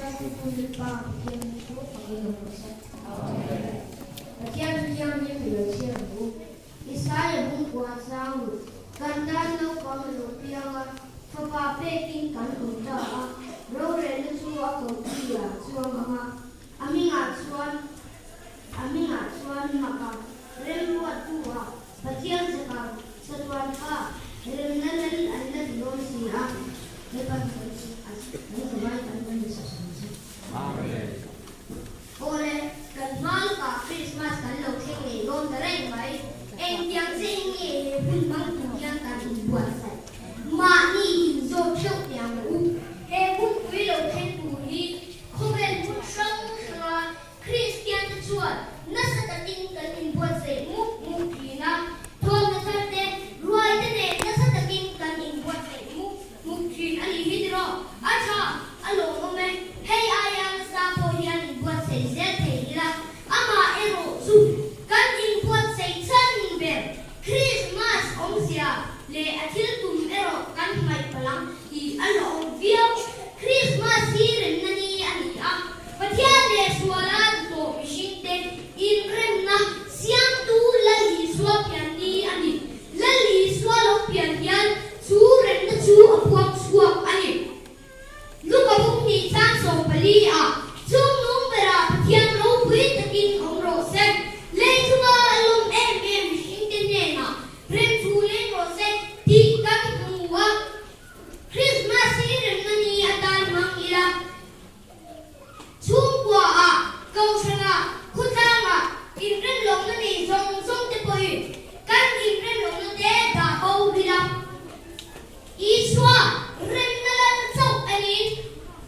Christmas thupui Lalpa Pathian hi chu fakin awm rawh se. Pathian thu thianghlim i lo chhiar ang u. Isaia bungkua chang ru, Kan tan naupang a lo piang a, fapa pekin kan awm ta a, rorelna chu a koki ah chuang ang a, a hmingah chuan a hmingah chuan maka remruattu ah Pathian chaka chatuan pa remna lal an la ti dawn si a, Lalpa chu kan kan zavai kan kan insak ang che. Amen. Awle, kan hma lawkah Krismas kan lo thleng ngei dawn ta reng mai. Engtiang che in nge he hun hmang tur hian kan inbuatsaih? Mahni inzawt theuh teh ang u. He hunpui lo thleng tur hi khawvel hmun hrang hranga Kristiante chuan nasa takin kan inbuatsaih mup mup thin a. Thawmhnaw thar te, ruai te nen nasa takin kan inbuatsaih mup mup thin a nih hi tiraw? A tha, a lawmawm e. Hei aia nasa pawh hian inbuatsaih zel thei ila, amah erawh chu kan inbuatsaih chhan ber Krismas awmzia leh a thil tum erawh kan hmaih palh ang tih a lawm viau. Krismas hi remna ni a ni a, Pathian leh suala tawh mihringte inremna siamtu Lal Isua pian ni a ni. Lal Isua lo pian hian chu remna chu a puak chhuak a ni. Luka bung hnih chang 14 ah, Chung nung berah Pathian ropui takin awm rawh se, lei chunga a lawm em em mihringte hnenah rem thu leng rawh se tih kan hmu a. Krismas hi remna ni atan hmang ila. Chhungkuaah, Kohhranah, khawtlangah inremlohna nei zawng zawng te pawhin kan inremlohna te dah bo ila. Isua remna lal chauh enin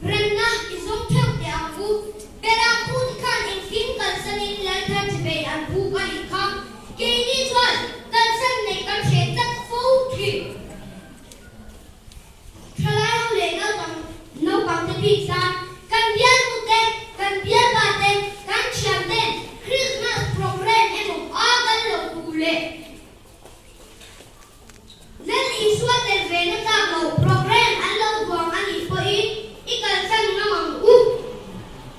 remna i zawng theuh teh ang u. Beram pute khan engkim kalsanin Lalthar chibei an buk a nih kha. Keini chuan kalsan neih kan hreh tlat fo thin. Thalai ho leh naupang naupangte bik tan kan bialnute, kan bialpate, kan thianten Christmas program emaw a kal lo tur leh Lal Isua tel ve na tlak lo program an lo duang a nih pawhin i kalsan ngam ang u.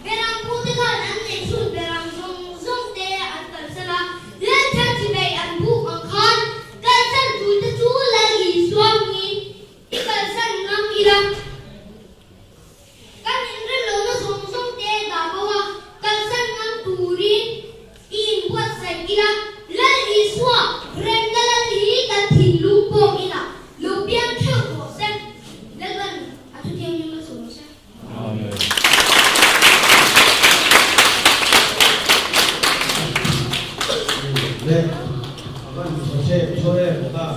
Beram pute khan an neih chhun beram zawng zawng te an kalsan a, Lal thar chibei an buk ang khan Kalsan tulte chu Lal Isua hmingin i kalsan ngam ila. Kan inremlohna zawng zawng te dah bo a, kalsan ngam turin i inbuatsaih ila. Lal Isua remna lal hi kan thinlung pawk ina lo piang theuh rawh se. Lalpan a thuthianghlim a chhawm rawh se. Amen. Le a van tha hrep thaw em kha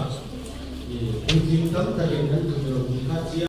i puitling tam takin kan tum lo tih kha chiang.